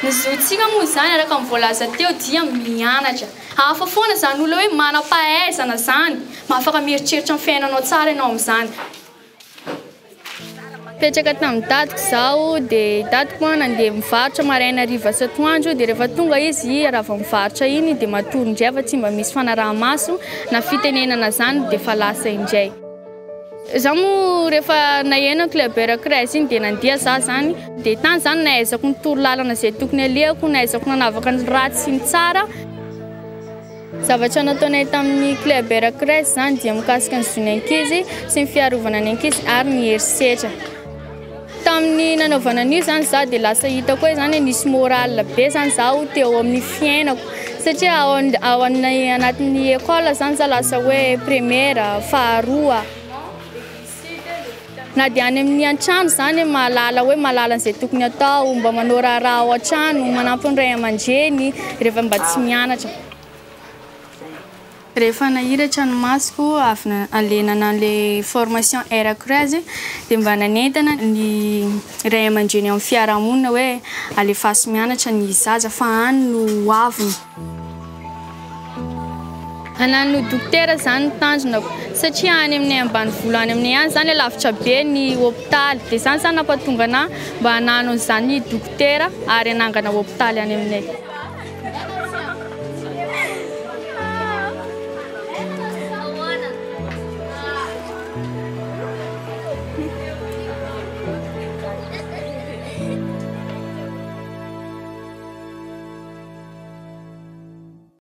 Ny zontsika moa izany araka ny voalaza teo dia mianatra. Hafa foana izany olona hoe manam-pahaizana izany. Mahafaka mieritreritra ny fiainanao tsara ianao amin'izany. Nipetraka tamin'ny dadiko izaho dia dadiko moa nandeha mivarotra maraina hariva sy atoandro dia rehefa tonga izy raha vao mivarotra iny dia matory indray fa tsy mba misy fanaraha-maso na fitenenana izany dia efa lasa indray. Izaho moa rehefa naheno ny club Heracles iny dia nandeha izaho izany dia tany izany nahaizako ny torolalana izay tokony alehako, nahaizako nanavaka ny ratsy sy ny tsara. Zavatra nataonay tamin'ny club Heracles izany dia mikasika ny zon'ny ankizy sy ny fiarovana ny ankizy ary ny herisetra. Tamin'ny nanaovana an'io izany izaho dia lasa hitako hoe izany nisy morale be izany izaho teo amin'ny fiainako satria ao ao anatin'ny école izany izaho lasa hoe première, faharoa. Na dia any amin'ny an-trano izany mahalala hoe mahalala an'izay tokony atao, mba manao raharaha ao an-trano, manampy ny ray aman-dreny rehefa mba tsy mianatra. Rehefa nahiratra ny masoko avy nanalena an'ilay formation Air Creuse dia mba nanentana ny ray aman-dreny amin'ny fiarahamonina hoe alefaso mianatra ny zaza fa any no ho aviny. Hanano dokotera zany ny tanjonako satria any aminay ambanivolo any aminay any zany lavitra be ny hopitaly dia zany zany nampatonga anah mba hanano an'izany dokotera ary hanangana hopitaly any aminay.